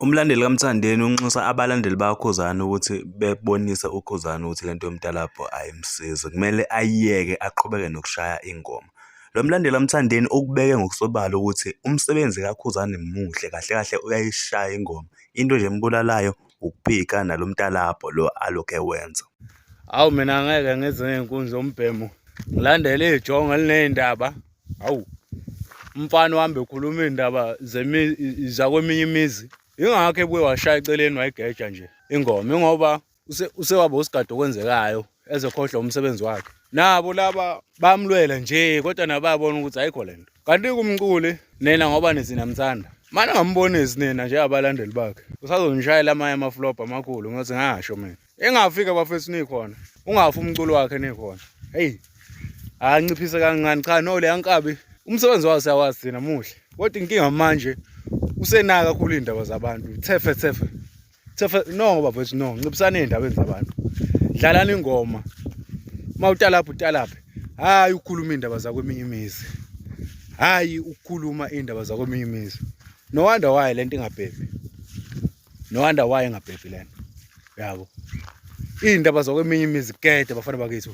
Umlandeli kaMthandeni unxusa abalandeli bakaKhuzani ukuthi bebonise uKhuzani ukuthi lento yomtalabho ayimsizi, kumele ayiyeke aqhubeke nokushaya ingoma. Lo mlandeli kaMthandeni ukubeke ngokusobala ukuthi umsebenzi kaKhuzani muhle, kahle kahle uyayishaya ingoma, into nje embulalayo ukuphika nalo mtalabho lo alokhu ewenza. Hawu mina angeke ngize ngey'nkunzi zombhemu ngilandele ijongo eliney'ndaba. Hawu umfana uhambe ekhuluma iy'ndaba zakweminye imizi. Yingakho ebuye washaya eceleni wayigeja nje ingoma ingoba usewaba usigada okwenzekayo ezekhohlwa umsebenzi wakhe. Nabo laba bamlwela nje kodwa nabo bayabona ukuthi ayikho le nto. Kanti kumculi nina ngoba nithi niyamthanda. Mane ngambonisi nina nje abalandeli bakhe. Usazonishayela amanye amaflop amakhulu ngathi ngasho mina. Engafika bafethu nikhona. Ungafi umculo wakhe nikhona. Hey. Anciphise kancane cha no le ankabi umsebenzi wawo siyawazi thina muhle. Kodwa inkinga manje usenaka kakhulu indaba zabantu. Thefe thefe. Thefe no bafethu no nciphisani izindaba zabantu. Dlalani ingoma. Mawutalapha utalaphe. Hayi ukukhuluma indaba zakweminye imizi. Hayi ukukhuluma indaba zakweminye imizi. No wonder why lento ingabhebhi. No wonder why ingabhebhi lento. Yabo. Iy'ndaba zakweminye imizi kede bafana bakithi.